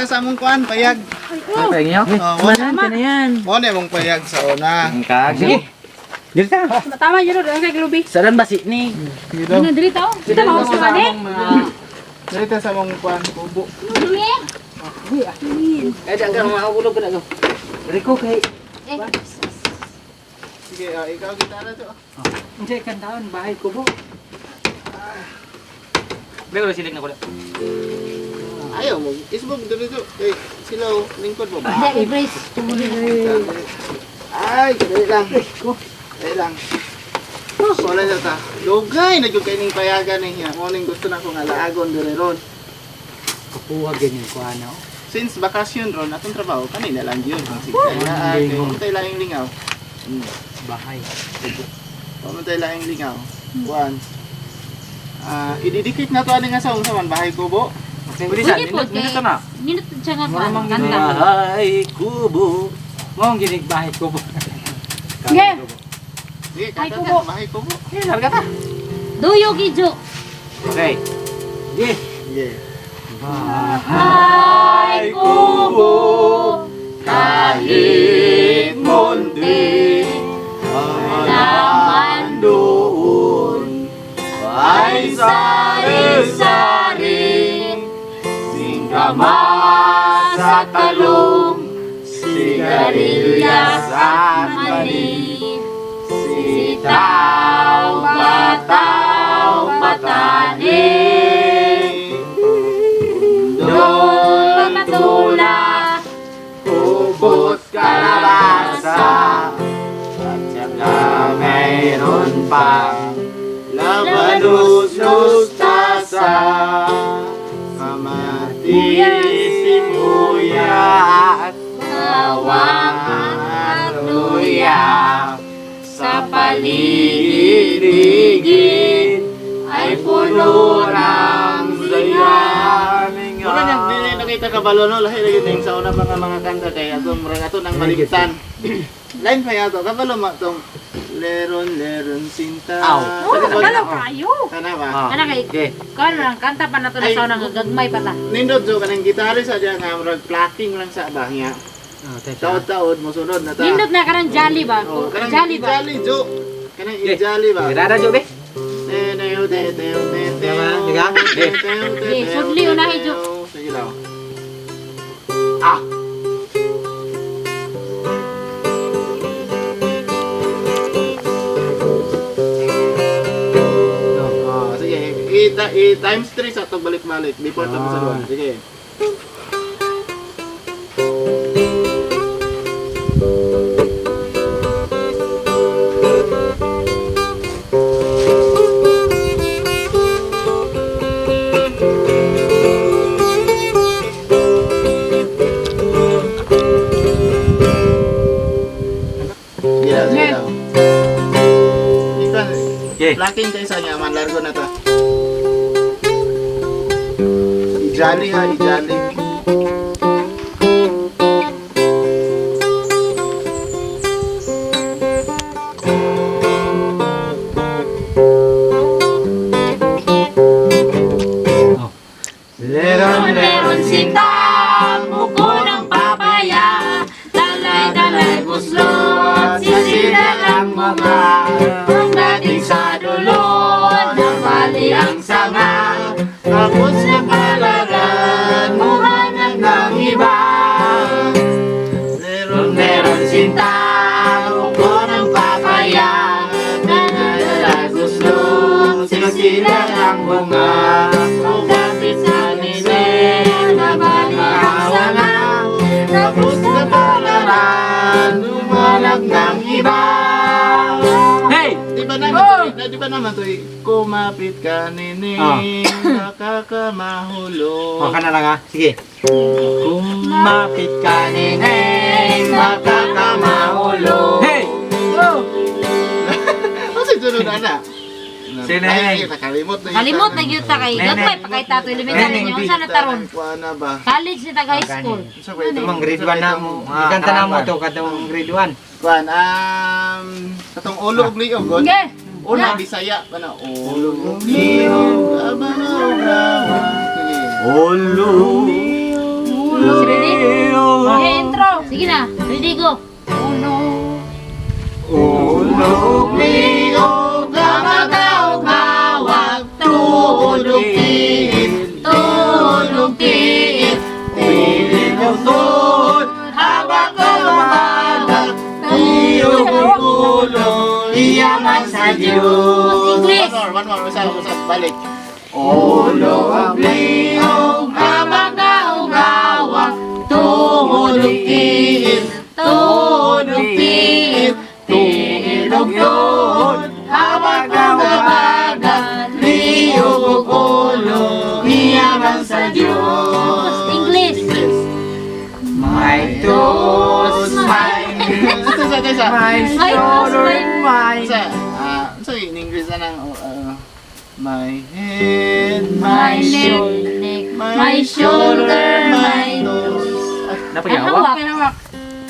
ta sa among kuan, payag. Ay, niyo. Oh, Manan ka na yan. mo na mong payag sa una. Kag. Sige. Dito ta. Tama yun, ang kay Glubi. Saran ba si ni? Sige daw. Nga diri tao. Kita mo sa kani. Diri ta sa among kuan, kubo. Ay, dang ka mahulog ka na go. Rico kay. Eh, Sige, ikaw gitara to. Unsay kantaon bahay kubo. Bego silig na ko. Ayaw mo, isbog diri to. Kay sila oh, lingkod mo ba? Hindi, i-brace. Ay, dali lang. Dali lang. Wala na ta. Dugay na gyud kay ning payagan niya. Mo ning gusto na ko nga laagon diri ron. Kukuha ganyan ko ano. Since bakasyon ron, atong trabaho kanina lang yun. Sige, kay tayo laing lingaw. Bahay. Huwag tayo laing lingaw. Kuan. Ah, i-dedicate na to ani nga sa unsa man bahay kubo. Okay, pwede sa Pwede po, nindot nindot na. Nindot siya nga kuan, kanta. Bahay kubo. Mo ang ginig bahay kubo. Sige. Sige, Bahay kanta kubo. ta, bahay kubo. Eh, larga ta. Duyo gidyo. Okay. Sige. Sige. Bahay kubo, Kahit munti ang laman doon ay sari-sari, singkamas sa talong, sigarilyas at mani, Sitaw, bataw, patani. Doon Patula, kubot kalabasa, at saka mayroon pa labanos, mustasa, kamatis, sibuyas, bawang at luya, sa paligid ay puno ng saya. Wala niyang di na nakita ka balo no, lahi lagi tayong sa una pa nga mga kanta kay ato murag ato nang malimtan. Line pa yato, kabalo ma tong Leron leron sinta. Aw. Oh, kabalo kayo. Kana ba? Kana kay Okay. kuan lang kanta pa nato na sa unang gagmay pa ta. Nindot jo kanang gitara sa diya nga murag plucking lang sa ba niya. Ah, tayo. Taod-taod mosunod na ta. Nindot na kanang jolly ba? Oh, kanang Jolly ba? Jolly jo. Kanang i-jolly ba? Rara jo be. Teo, teo, teo, teo, Diba? Diba? teo, teo, Sige, teo, sudli teo, unahi, Jo. Sige lang. Ah! Oh, sige, i times 3 sa itong balik-balik before tapos sa doon. Sige. Sige lang, sige lang. Ikaw, Okay. Lacking kayo sa niya, man largo na to. I-jolly ha, i-jolly. Leron Meron sinta, buko ng papaya, dalay dalay buslot, sisira ang mga pagdating sa dulo, nabali ang sanga, Tapos na palaran, muhanap ng iba. Meron, Meron sinta, buko ng papaya, dalay dalay buslot, sisira ang bunga. Pagdating sa nile, nabali ang sanga, Tapos na palaran, lumalak ng iba. Hey! Di ba naman, oh! Di ba naman to, kumapit ka nini, nakakamahulog. Oh, kana lang ah. Sige. Kumapit ka neneng, Makakamahulog. Hey! Oh! Kasi sunod ana. Si Neneng. Ay, nakalimot na yun. Kalimot na gyud ta kay gagmay pa kay tato elementary Neneng, niyo unsa na taron? Kuha na ba? College ni tag high school. Unsa ba ito? Mang grade 1 na mo. Ikanta na mo to katong grade 1. Kuan, katong ulo og liog god. Sige. Una Bisaya pa na ulo og liog abang og rawa. Sige. Ulo. Ready? Okay, intro. Sige na. Ready, go. Uno. Ulo, Liog kamagaw hawak, tuhod ug tiil, tuhod ug tiil, tiil ug tuhod, habang kumagat, iyong ulo, iyaman sa Diyos. English. One more, one more, isa, isa, balik. Ulo ug liog, kamagaw hawak, tuhod ug tiil, tuhod ug tiil, tiil ug tuhod, habang kumagat, liyog ug ulo, iyaman sa Diyos. English. My toes, my Isa, isa, isa. my My toes, shoulder, my Isa, ah, in English na lang, oh, my head, My neck, my shoulder, my toes. Ang hawak.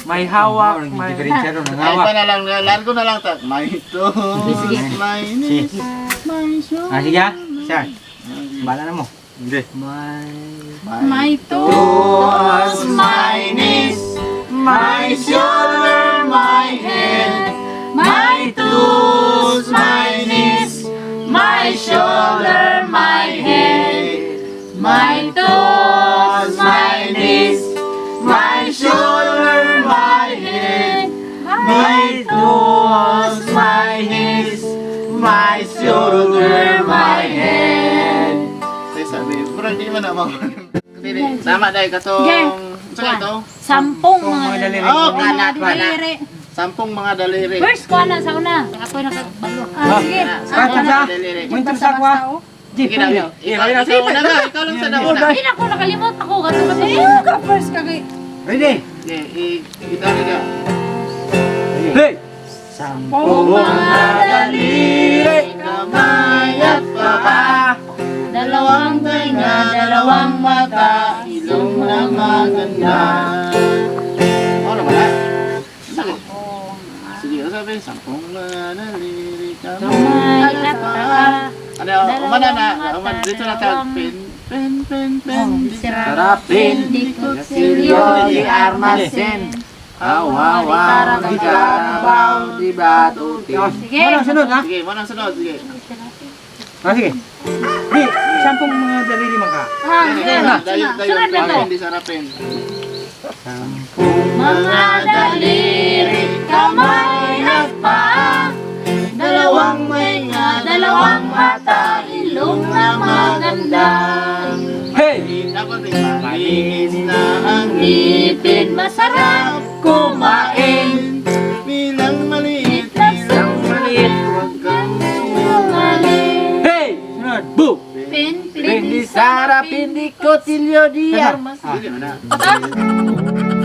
May hawak, may Ay, pa na lang, largo na lang ta. My toes, Sige. my knees, my shoulder. Ah, sige ah. Sir, bala na mo. Hindi. My My toes, my knees, my shoulder, my head, my toes, my knees, my shoulder, my head, my toes, my knees, my shoulder, my head, my toes, my knees, my shoulder, my head. Say sabi, murag di man na mo. Tama dahil katong Okay. Unsa ka to? 10 mga daliri. Oh, kana kana. 10 mga daliri. First ko na sa una. Ako nakabalo. Ah, sige. 10 mga daliri. Muntur sa kwa. Sige na. Ikaw, ikaw na nga, ikaw lang sa nauna. Hindi na ako nakalimot ako. Kato kato. Ayaw ka first ka kay. Ready? Sige, itaw ka. Hey! 10 mga daliri, kamay at paa, dalawang tenga, dalawang mata, ilong na maganda. Ano ba na? Sige. Sige, sabi, 10 mga daliri, kamay at paa. Ano, umana na, uman, dito na tag, pen, pen, pen, pen, di Sarapin. Di kutsilyo, di armasen. Aw, aw, aw, di karabaw, di batutin. Sige. Ano sunod ha? Sige, mo nang sunod, sige. Ah, sige. Di, 10 mga daliri man ka. Ah, sige. Dayon, dayon, Sunod na to. hindi sarapin. Mga daliri, kamay at paa, Dalawang mga, dalawang mata, ilong na maganda. Hey! Dapat rin malinis na ang Ngipin masarap kumain. Bilang maliit, bilang Maliit. huwag kang sinungaling. Hey! Sunod. Boo! Pin, pin, Hindi sarapin, di kutsilyo, di armas. Sige mo na. Ah.